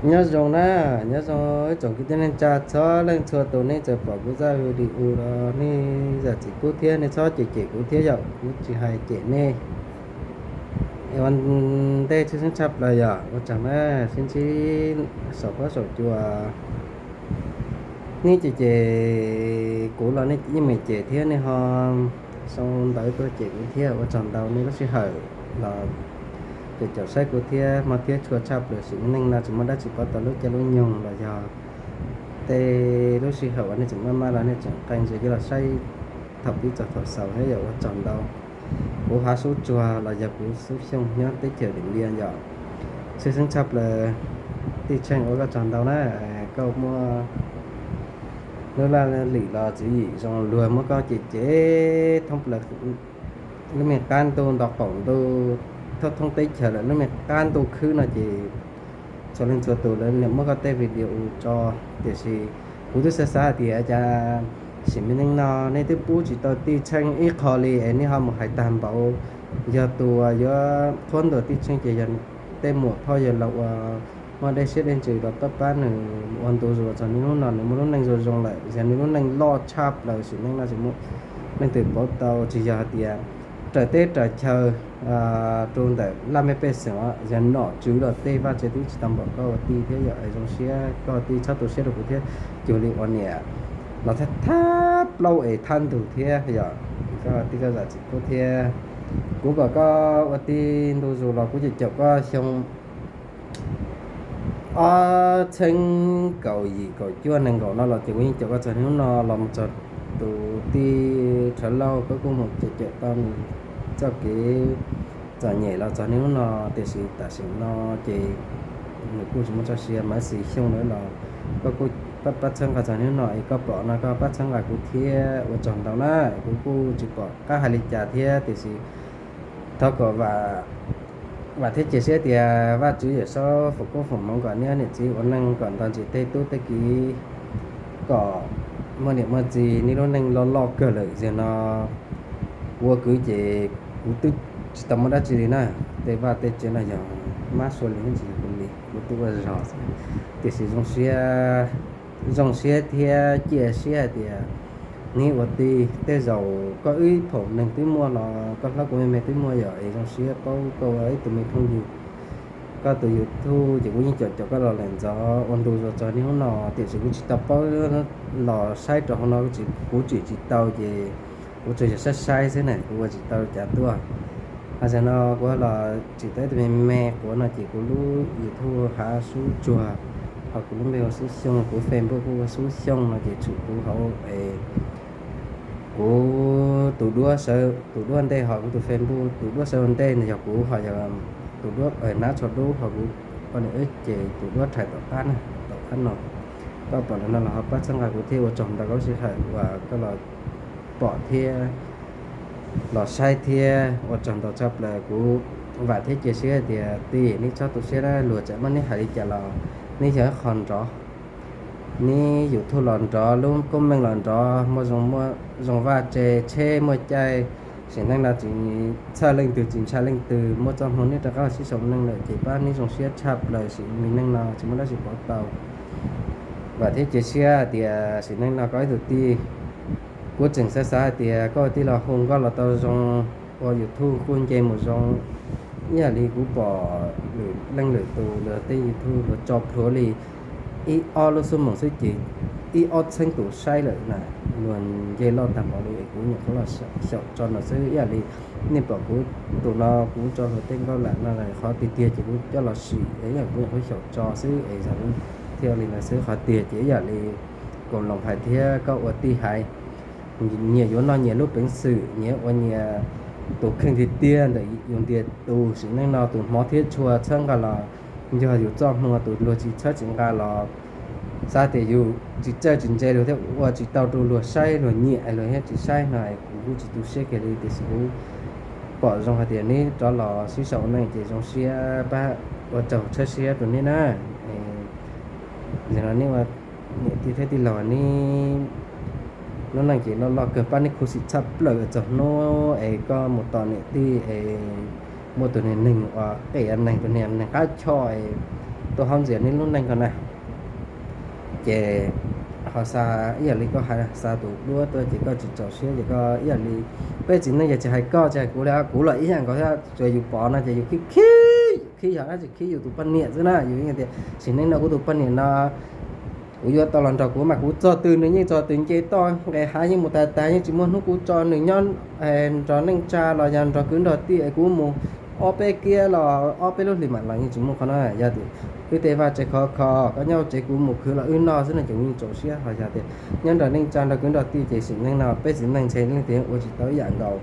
Nyob zoo na, nyob zoo ib tsoom kwv tij neej tsa txhua leej txhua tus, nej txawm pom kuv zaj video los nej zam txim pub thiab, nej txhob cem cem kuv thiab yom, kuv tsis hais cem nej. Ua ntej tshwj xeeb tshaj plaws yom, ua tsaug na, sib ntsib saum huab saum cua. Nej cem cem kuv los nej yeej meem cem thiab, nej ho sau ntawv tuaj cem kuv thiab, ua tsaug ntau nej lub sij hawm los caum caum saib kuv thiab, hmo thiab tshua tshaj plaws sim neej no tsis muaj dab tsi pov tau lub caij lub nyoog los yog tej lub sij hawm uas nej tseem maj maj los nej tseem qee ntsis coj los saib thaum pib txog thaum xaus thiab yom, ua tsaug ntau. Kuv Hav Sub Tsuag los yog kuv Xub Xyooj nyob teb chaws Dim Lias yom. Tshwj xeeb tshaj plaws Tij Tsheej, ua koj tsaug ntau na, koj muaj lub laj lim los tswv yim zoo luag muab koj cem cem thoob plaws lub me qab ntuj nto qaum ntuj, thoob thoob teb chaws lawm lub me qab ntuj khwb no ces txhua leej txhua tus lawv niam muab koj tej video tso, tiam sis kuv twb xav xav hais tias cas sim me neej no nej twb pub tsis tau Tij Tsheej ib qho li es nej ho mus hais tag npaum. Yog tus uas yuav qhuab ntuas Tij Tsheej ces yog tej muam phauj yawg laus uas muaj dej siab dej ntsws los pab pab nws ua ntu zus txog niaj hnub no nws muaj lub neej zoo zoo lawm, yog nws lub neej loj tshaj plaws sim neej no tsis muaj leej twg pauv tau, tsis yog hais tias raws teb raws chaw rau ntawm laj mej pej xeem os, yog nom tswv los tej vaj tse twb tsis tau npaum koj ua tij thiab yom. Es zoo siab koj ua tij txhob tu siab rau kuv thiab, cuag li ua niam los thab thab plaub es thab ntug thiab yom. Koj ua tij koj zam txim pub thiab. Kuv kom koj ua tij ntu zus los kuv caum caum koj xyoo ob txheeb kaum yim kaum cuaj nees nkaum no los ces kuv yeej caum koj txog niaj hnub no los mus txog tus tij Rhawv Lauj, koj kuj mus caum caum tau nws txoj kev txom nyem los txog niaj hnub no, tiam sis tam sim no ces nws kuj tsis muaj txoj sia, Maiv Xis Xyooj lawm los koj kuj pab txhawb nqa txog niaj hnub no es koj pom no koj pab txhawb nqa kuv thiab, ua tsaug ntau na. Kuv kuj tsis pom qab hais li cas thiab, tiam sis thov kom vam thiab cia siab tias Vajtswv Yawm Saub foom koob foom hmoov kom niab niam txiv ua neej kom nto ntsis tej tub tej kiv, kom muaj niam muaj txiv, niaj lub neej loj loj kawg lawm. Tiam no kuv ua kwv ces kuv twb tsis tau muaj dab tsi li na, tej vaj tej tsev no yog mab sua li, tsis yog kuv li, kuv twb ua zog xwb. Tiam sis zoo siab, zoo siab thiab cia siab hais tias neb ua tij, tej zaum koj ib phaum neeg twb muaj los koj hlob kuv me me twb muaj yom, es zoo siab paub koj ua ib tug me phooj ywg. Koj tus YouTube ces kuv yeej caum caum koj los lawm ntxov ua ntu zus txog niaj hnub no, tiam sis kuv tsis tau paub los saib rau hauv no, kuv tsim tsis tau ces kuv tsuas yog saib saib xwb na, kuv ua tsis tau cav tuaj. Hais tias no kuv los tsim tau ib tug me me quav no ces kuv lub YouTube Hav Sub Tsuag, ho kuv lub npe ua Xub Xyooj, kuv Facebook kuj ua Xub Xyooj no ces tshwm kuv hauv es kuv tus duab sawv, tus duab ntej ho kuv tus Facebook, tus duab sawv ua ntej no yog kuv, ho yog tus duab hnab tsho dub ho kuv poj niam wb, ces tus duab rhais tom qab na, tom qab no. Koj pom ntawm no los ho pab txhawb nqa kuv thiab, ua tsaug ntau koj lub sij hawm uas koj los pom thiab los saib thiab, ua tsaug ntau tshaj plaws. Kuv vam thiab cia siab tias tij, neb txhob tu siab na, luag txawm muab neb hais li cas los neb yog ib qho nrov, neb YouTube los nrov, lub koob meej los nrov, muaj zoo, muaj zoo vaj tse, tsheb muaj caij, sim neej no tsis txhawj leej twg tsis ntshai leej twg, muaj txoj hmoo neb rov qab los sib sau neej lawm ces pab neb zoo siab tshaj plaws, sim me neej no tsis muaj dab tsi pov tau. Vam thiab cia siab tias sim neej no koj ib tug tij, kuv tseem xav xav hais tias koj ua tij los hu nkauj los tau zoo, ua YouTube kuj nce mus zoo, ib yam li kuv pom lwm leej lwm tus luag tej YouTube luag tso plhuav li ib ob lub xuab moos xwb ces ib ob txheeb tus saib lawm na, luag nce loj tag npaum li es kuv nyuam qhuav los xyaum tso no xwb. Ib yam li nej pom kuv tus no kuv tso luag tej nkauj lam no qhov tiag tiag ces kuv coj los sim es ib yam kuv nyuam qhuav xyaum tso xwb es yog thiaj li no xwb. Qhov tiag ces ib yam li koom loos hais thiab koj ua tij hais, nyias yuav noj nyias lub peev xwm, nyias ua nyias tus kheej tiag tiag ntawm yus ntiag tug. Sim neej no tus hmov thiab tshua txhawb nqa los yog yus txoj hmoo, tus luag tsis txhawb tsis nqa los xav tias yus tsis txawj tsis ntse, luag thiaj ua tsis tau rau luag saib, luag nyiam luag thiaj tsis saib no. Kuv kuj tsis tu siab kiag li tiam sis kuv pom zoo hais tias neb rov los sib sau ua neej ces zoo siab pab, ua tsaug tshawb siab rau neb na. Yog no neb ua niam tij thiab tij laug neb lub neej ces loj loj kawg, pab neb khuv xim tshaj plaws txog hnub es koj mus tos niam tij es muaj tus niag neeg uas qia neeg, tus niag neeg qab choj tuaj haub ntxias neb lub neej ko na. Ces ho xa ib yam li koj hais, xa tus duab tuaj ces koj tsis txaus siab ces koj ib yam li, peb txiv neej ces tsis hais koj tsis hais kuv li, kuv los ib yam nkaus thiab, tsuas yus pom no ces yus khib khib, yus khib yog dab tsi, khib yus tus poj niam xwb na. Yus tias sim neej no kuv tus poj niam no kuv yuav tau los nrog kuv mas kuv txog twg nws yeej txog twg, nce toj nqes hav yeej mus tag tag, yeej tsis muaj hnub kuv tso nws nyob nrog neej tsa los yog nrog kwv nrog tij es kuv mus ob peb kiab los ob peb lub hlis mam los yeej tsis muaj qhov no. Yog tias wb tej vaj tsev khov kho, koj nyob tsev kuv mus khwv los wb noj xwb no ces yeej txaus siab. Ho yog tias nyob nrog neej tsa nrog kwv nrog tij ces sim neej no peb txiv neej ntshe leej twg ua tsis tau ib yam nkaus.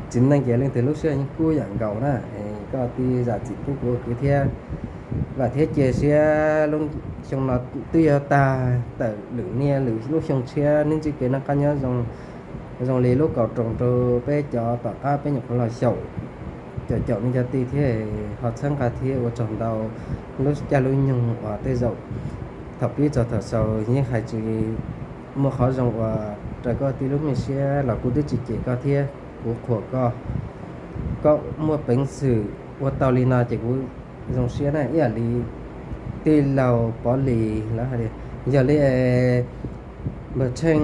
Txiv neej ces leej twg lub siab yeej kub yam nkaus na. Koj tij zam txim pub kuv ua kwv thiab. Vam thiab cia siab lub xyoo no twb yog tag tawm lwm niaj lwm lub xyoo tshiab, neb ntsib kev noj qab nyob zoo li lub kaus roos rau peb cov tom qab peb nyuam qhuav los xyaum, caum caum nej cov tij thiab ho txhawb nqa thiab ua tsaug ntau lub caij lub nyoog uas tej zaum thaum pib txog thaum xaus yeej hais tsis muaj qhov zoo uas raws koj tij lub me siab los kuv twb tsis cem koj thiab kuv qhuas koj. Koj muaj peev xwm ua tau li no ces kuv zoo siab na. Ib yam li tij laug Pov Lis lawv hais tias, yog li es Npawg Tsheej,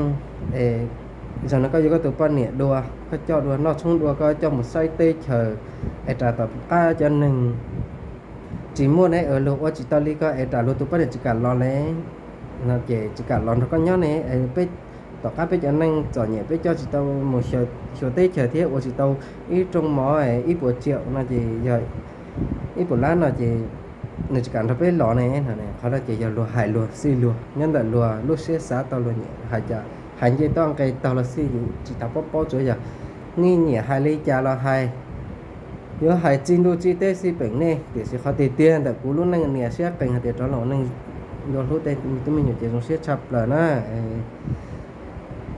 es zaum no koj yuav koj tus poj niam dua, koj coj dua noj tshoob dua, koj coj mus saib teb chaws es ras tom qab cov neeg tsis muaj ne, luag ua tsis tau li koj es ras luag tus poj niam tsis kam los ne, no ces tsis kam los nrog koj nyob ne. Peb tom qab peb cov neeg txom nyem peb coj tsis tau mus xyuas teb chaws thiab ua tsis tau ib rooj mov ib puas tsiaum no ces yog ib puas lab no ces nws tsis kam nrog peb los ne. Qhov no ces yog luag hais luag xij luag nyob ntawm luag lub siab xav tau luag nyiam hais cas hais nce toj nqe taug los xij, yus tsis tas paub paub, tsuav yog nej nyiam hais li cas los hais. Yuav hais txij ntuj txij teb xij peem nej, tiam sis qhov tiag tiag ntawm kuv lub neej niam siab qees hais tias rov los ua neeg nco hlub tej tub me nyuam ces zoo siab tshaj plaws na.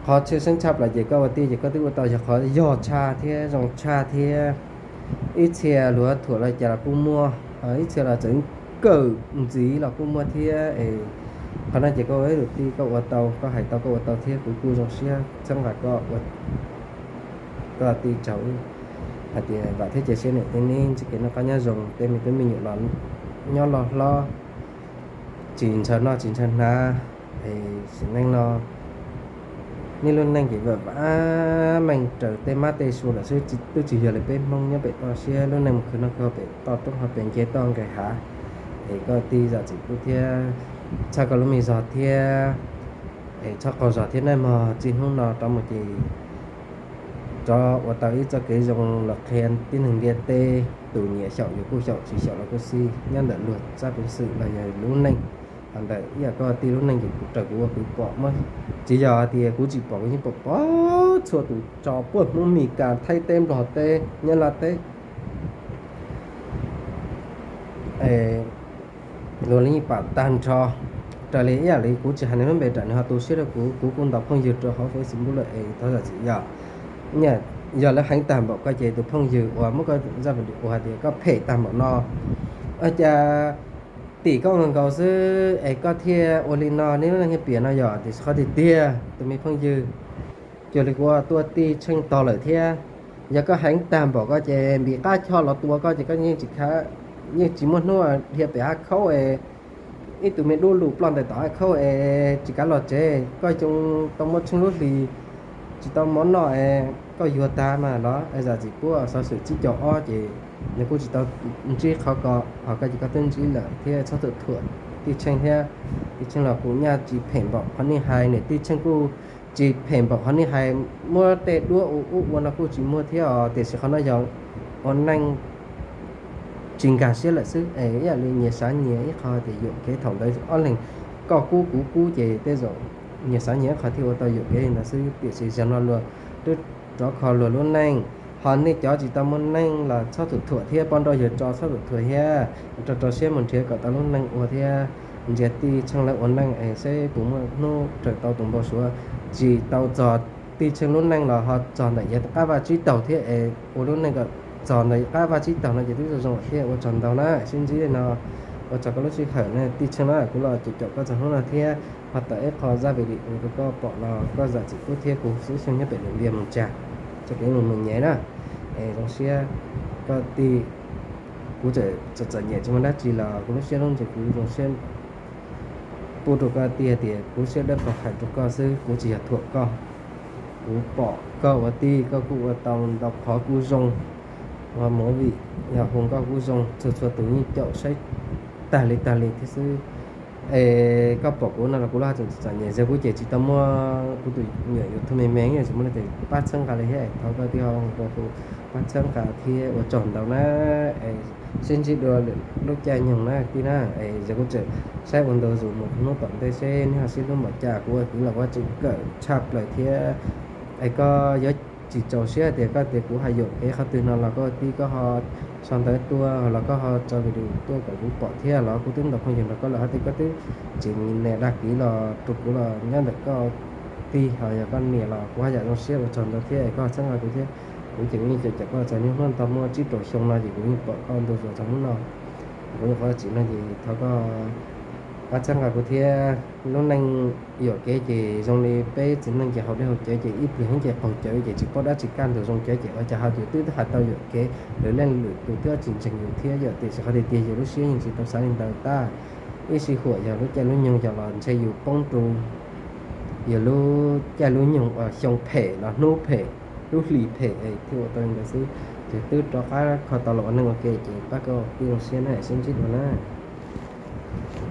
Qhov tshwj xeeb tshaj plaws ces koj ua tij ces koj twb ua tau yog qhov yog tshaj thiab zoo tshaj thiab. Ib txhia luag thuam los cas los kuj muaj, ib txhia los txawm kawm ntxiv los kuj muaj thiab. Qhov no ces koj ua ib tug tij koj ua tau, koj hais tau koj ua tau thiab kuv kuj zoo siab txhawb nqa koj ua koj tij tsaug. Hais tias vam thiab cia siab niam tij neb ntsib kev noj qab nyob zoo, tej me tub me nyuam los nyob loj hlob, tsis ntshaw noj tsis ntshaw hnav. Sim neej no nej lub neej ces vam vam meej raws tej mab tej su lawm xwb, twb tsis yog li peb Hmoob nyob pem toj siab lub neej mus khwv noj khwv haus pem toj roob hauv pes nce toj nqes hav. Es koj tij zam txim pub thiab, txhawb koj lub me zog thiab, es txhob qaug zog thiab nawb mog. Txij hnub no rov mus ces rov ua tau ib txoj kev zoo los qhia tib neeg ntiaj teb, tus nyiam xyaum yus kuj xyaum, tsis xyaum los kuj xij, nyob ntawm luag txoj peev xwm los yog lub neej. Hos ntawm ib yam koj tij lub neej ces kuv raws kuv ua kuv pom muab, tsis yog hais tias kuv tsis pom, kuv yeej pom pom txhua tus tso puag Hmoob Mes Kas Thaib teb Nplog teb Nyab Laj teb luag li pam tag nrho. Raws li ib yam li kuv tsis hais nws lub npe ram nws ho tu siab rau kuv, kuv kuj ntaus phooj ywg rau hauv Facebook lawm es thov zam txim yom. Yog lawv heev tag npaum koj ces tus phooj ywg uas muab koj zaj video ua hais tias koj phem tag npaum no, cas tim koj nkaus xwb es koj thiaj ua li no, neb lub neej thiaj piam no yom. Tiam sis qhov tiag tiag tus me phooj ywg, cuag li kuv tuaj tij Tsheej tog lawm thiab. Yog koj heev tag npaum koj ces npis qab choj los tua koj ces koj yeej tsis kha, yeej tsis muaj hnub dhia pem hav khaub es ib tug me dub lug ploj ntais tom hav khaub es tsis kav los tsev, koj xyoo tau muaj tsheej lub hlis tsis tau mov noj es koj yuag tag mas los es zam txim pub xov xwm tsib caug ob ces nws kuj tsis tau ntsib qhov ko, ho koj ces koj twb ntsib lawm thiab. Txhob thuam thuam tij Tsheej thiab, tij Tsheej los kuv nyaj tsis phem npaum qhov nej hais, niam tij Tsheej kuj tsis phem npaum qhov nej hais, muab tej duab ua ub ua no kuj tsis muaj thiab os. Tiam sis qhov no yog ua neej tsis nkag siab lawm xwb es ib yam li nyias xav nyias ib qho tias yuam kev thaum ntawd ob leeg koj kub kuv kub ces tej zaum nyias xav nyias ib qho thiaj ua tau yuam kev li ntawd xwb. Tiam sis zaum no luag twb rov kho luag lub neej, ho nej cov tsis tau muaj neej los txhob thuam thuam thiab, poj nrauj yawg tso txhob thuam thuam thiab, rau rau siab mus nrhiav kom tau lub neej ua thiab. Ntsia tij Tsheej lawv ua neej es seb puas muaj hnub raws tau tus npau suav. Tsis tau txog tij Tsheej lub neej los ho txog ntawm yav qab vaj tsib taug thiab es ua lub neej kom txog ntawm qab vaj tsib taug no ces twb zoo zoo thiab. Ua tsaug ntau na, sib ntsib li no, ua tsaug koj lub sij hawm na tij Tsheej na, kuv los caum caum koj txog hnub no thiab ho tawm ib qho zaj video rau koj pom los koj zam txim pub thiab kuv xub xyoo nyob pem lwm ntiag mus tsag, txoj kev mus mus nyem na. Es zoo siab koj tij, kuv txawm txom nyem tsis muaj dab tsi los kuv lub siab lub ntsws kuv zoo siab pub rau koj tij hais tias kuv siab dawb paug hais rau koj xwb, kuv tsis yog thuam koj. Kuv pom koj ua tij koj kuj ua tau ntau qhov kuj zoo, ua movie yog hu nkauj kuj zoo, txhua txhua tus yeej caum saib tag li tag li thiab xwb. Es koj pom kuv no los kuv lub haj tseem txom nyem, yog kuv ces tsis tau muaj kuv tus nyuam YouTube me me, tsis muaj leej twg pab txhawb nqa li thiab. Thov koj tij ho pab txhawb nqa thiab ua tsaug ntau na. Es sib ntsib dua lwm lub caij nyoog na tij na. Es yog kuv tseem saib ua ntu zus mus hnub tom ntej seb nej ho sib hlub npaum cas, kuv ua kwv los kuv tseem kawm tshaj plaws thiab. Es koj yuav tsis txaus siab tias koj tias kuv hais yuam kev qhov twg no los koj tij koj ho sau ntawv tuaj los koj ho tso video tuaj kom kuv pom thiab los kuv twb ntaus phooj ywg nrog koj lawm hais tias koj twb tsis nias dag kiv los rau kuv los nyob ntawm koj tij ho yog koj nias los kuv haj yam zoo siab ua tsaug ntau thiab es koj txhawb nqa kuv thiab. Kuv ces kuv yeej cov cov koj txog niaj hnub tau muaj tsib rau xyoo no ces kuv yeej pom koj ntu zus txog hnub no. Kuv nyuam qhuav txim no ces thov koj pab txhawb nqa kuv thiab. Lub neej yuam kev ces zoo li peb txiv neej ces haus dej haus cawv ces ib pliag yeej ces qaug cawv ces tsis paub dab tsi kaj ntug zoo cawv ces ua cas ho yus twb hais tau yuam kev, lwm leej lwm tus twb tsis ntseeg yus thiab yom, tiam sis qhov tiag tiag yus lub siab yeej tsis tau xav li ntawd tab. Ib sij huam yog lub caij lub nyoog yog los ntshe yus poob rau yog lub caij lub nyoog uas xyoo phem los hnub phem, lub hlis phem es thiaj ua tau li ntawd xwb. Ces twb rov qab kho tau los ua neej ua ke ces pab koj tij zoo siab na, sib ntsib dua na.